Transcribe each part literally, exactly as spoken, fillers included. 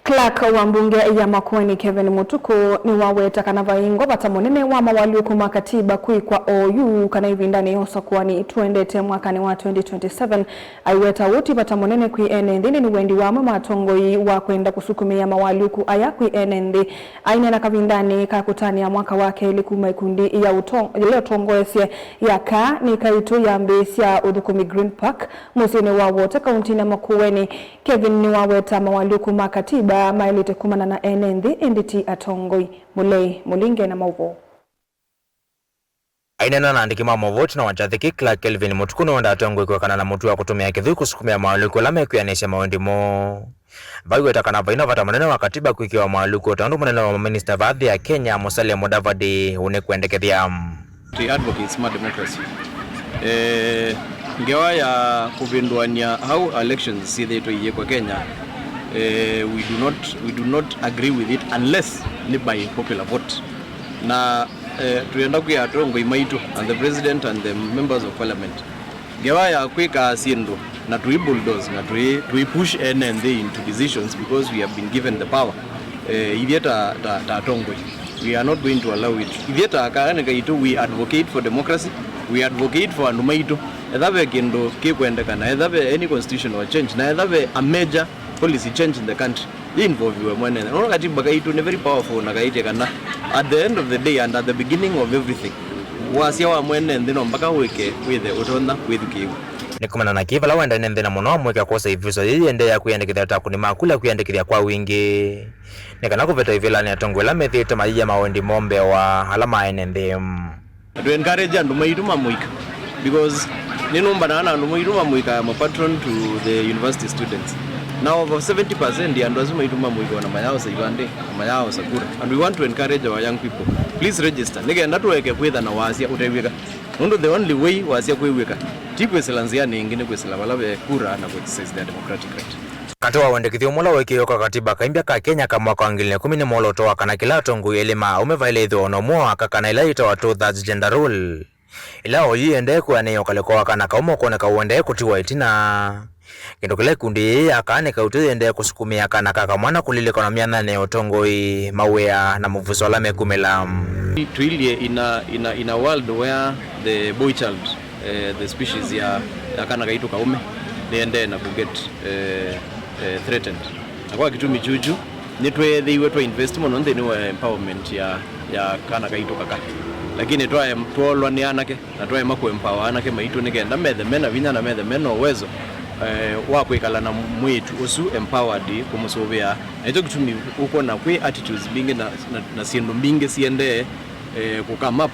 Clerk wa mbunge ya Makueni, Kevin Mutuku, nĩwaweta kana vaingwa vata mũnene wa mawalyũku ma katiba kwĩkwa oyu kana ĩvindanĩ ya ũsakũani tũendete mwakanĩ wa twenty twenty-seven. Aiweta ũũ ti vata mũnene kwĩ ene nthĩ, nĩ wendi wa amwe ma atongoi wa kwenda kũsukumĩa mawalyũku aya kwĩ ene nthĩ. Aineena kavindanĩ ka kũtanĩa mwaka wa kelĩ kuma ikundi ya ũtong-, yĩla ũtongoesye ya kaa nĩ kaitũ yambĩĩsya ũthũkũmi Green Park mũsyĩnĩ wa Wote kauntinĩ ya Makueni, Kevin nĩwaweta mawalyũku ma katiba maĩlĩte kumana na ene nthĩ, ĩndĩ ti atongoi. Mũlei Mũlinge na maũvoo. Aineena na andĩki ma maũvoo ĩtina wa kyathĩ kĩĩ, Clerk Kelvin Mutuku nĩwendaa atongoi kwĩkana na mũtuo wa kũtũmĩa kĩthũi kũsukumĩa mawalyũku ala mekwĩanĩsya mawendi moo. Vaiweta kana vaina vata mũnene wa katiba kwĩkĩwa mawalyũku o ta ũndũ mũnene wa maminista va nthĩ ya Kenya, Musalia Mudavadi, ũnĩkwendekethya. Twĩ advocates ma democracy. Eh, ngewa ya kũvĩndũany'a how elections syĩthĩĩtwe iyĩkwa Kenya, eh, we do not, we do not agree with it unless nĩ by popular vote. Na, eh, twĩenda kwĩa atongoi maitũ and the president and the members of parliament, ngewa ya kwĩka syĩndũ na tũi bulldoze na tũi, tũi push ene nthĩ into decisions because we have been given the power. Eh, ithyĩ ta, ta, ta atongoi, we are not going to allow it. Ithyĩ ta kaanĩ kaitũ, we advocate for democracy, we advocate for andũ maitũ. Etha ve kĩndũ kĩkwendekana, etha ve any constitutional change, na etha ve a major policy change in the country, yĩ involviwe mwene nthĩ. Nũndũ katiba kaitũ nĩ very powerful na kaĩtye kana at the end of the day and at the beginning of everything, wasya wa mwene nthĩ no mpaka wĩke, wĩthe ũtonya kwĩthukĩĩw'a. Nĩ kumana na kĩĩ vala wenda ene nthĩ na mũno amũika kwosa ĩvuso yĩĩ yĩendee ya kwĩyandĩkĩthya ta akũni ma kula kwĩyandĩkĩthya kwa wingĩ, nĩ kana kũvĩta ĩvĩlanĩ atongoi ala methĩĩtwe mayĩya mawendi moo mbee wa ala ma ene nthĩ. Na tũ encourage andũ maitũ ma mũika, because nĩnũmbanaa na andũ maitũ ma mũika ma patron to the university students. Na over seventy percent ya andũ asu maitũ ma mũika ona mayaaosa ivandĩ, na mayaaosa kura. And we want to encourage our young people. Please register, nĩ kenda tũeke kwĩtha na wasya ũtew'ĩka. Nũndũ the only way wasya kwĩw'ĩka, ti kwĩsĩla nzĩanĩ ĩngĩ, nĩ kwĩsĩla vala ve kura na kũ exercise their democratic right. Katĩ wa wendekethyo ũmwe ũla weekĩiwe kwa katiba kaimbya ka Kenya ka mwaka wa ngili na ĩkũmi nĩ mwolooto wa kana kĩla atongoi elĩ ma aũme vaĩle ĩthĩwa na ũmwe wa aka kana ĩla yĩtawa two thirds gender rule, ĩla oyu yĩendee kwĩanĩĩa ũkalĩko wa kana kaũme ũkwoneka ũendee kũtiwa ĩtina. Kĩndũ kĩla ikundi yĩĩ ya kaa nĩ kautũ yĩendee kũsukumĩa kana ka kamwana kũlilikana myanyanĩ ya ũtongoi, mawĩa na mũvuso ala mekumĩla. Tuilyĩ in a, in a, in a world where the boy child eh, the species ya, ya kana kaitũ kaũme nĩendee na kũget, eh, eh, threatened. Na kwa kĩtumi kyuchu, nĩtweethĩiwe twa invest mũno nthĩnĩ wa empowerment ya, ya kana kaitũ kaka. Lakini twaem-, twoolwa nĩ anake, na twaema kũ empower anake maitũ nĩ kenda methe mena vinya na methe mena uwezo, eh, wa kwĩkala na mwĩĩtu ũsu empowered kũmũsũvĩa. Na nĩkyo kĩtumi ũkwona kwĩ attitudes mbingĩ na, na, na syĩndũ mbingĩ siendee eh, kũ come up.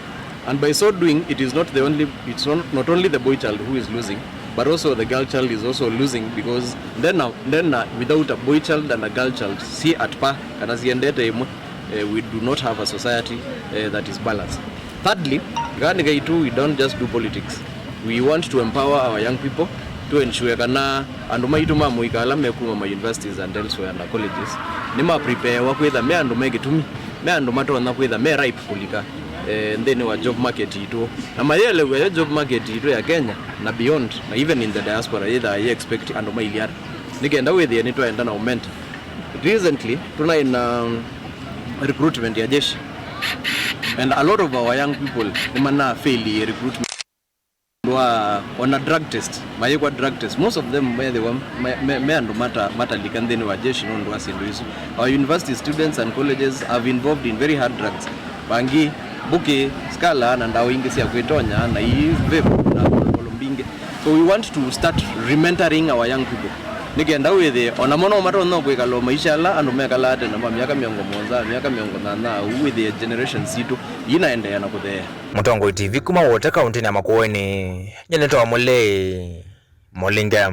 And by so doing, it is not the only, it's not, not only the boy child who is losing, but also the girl child is also losing, because then, uh, then, uh, without a boy child and a girl child, si at par, kana siendete imwe, eh, we do not have a society, eh, that is balanced. Thirdly, kani kaitu, we don't just do politics. We want to empower our young people to ensure kana andũ maitũ ma mũika ala mekuma ma universities and elsewhere and colleges nĩma preparewa kwĩtha me andũ me kĩtumi, me andũ matonya kwĩtha me ripe kũlika, eh, nthĩnĩ wa job market itũ. Na mayĩelew'a yo job market itũ ya Kenya na beyond, na even in the diaspora, yĩthaa yĩ expect andũ mailyĩ ata, nĩ kenda wĩthĩe nĩtwaenda na ũmenta. Recently, tũnaĩ na, um, recruitment ya jeshi, and a lot of our young people nĩmana fail recruitment. Wa, ona drug test, mayĩkwa drug test, most of them methĩwa me, me, me andũ mata, matalika nthĩnĩ wa jeshi nũndũ wa syĩndũ isu. Our university students and colleges have involved in very hard drugs. Bangi, mbuki, skala, na ndawa ingĩ sya kwĩtonya, na ii vape, na alcohol mbingĩ. So we want to start rementoring our young people. Nĩ kenda wĩthĩe, ona mo no matonya kwĩkala o maisha ala andũ mekalaa tene ma myaka mĩongo mũonza, myaka mĩongo nyanya, ũu wĩthĩe generations sitũ iyinaendeea na kũtheea. Mũtongoi T V kuma Wote kauntinĩ ya Makueni, nyie nĩtawa Mũlei Mũlinge.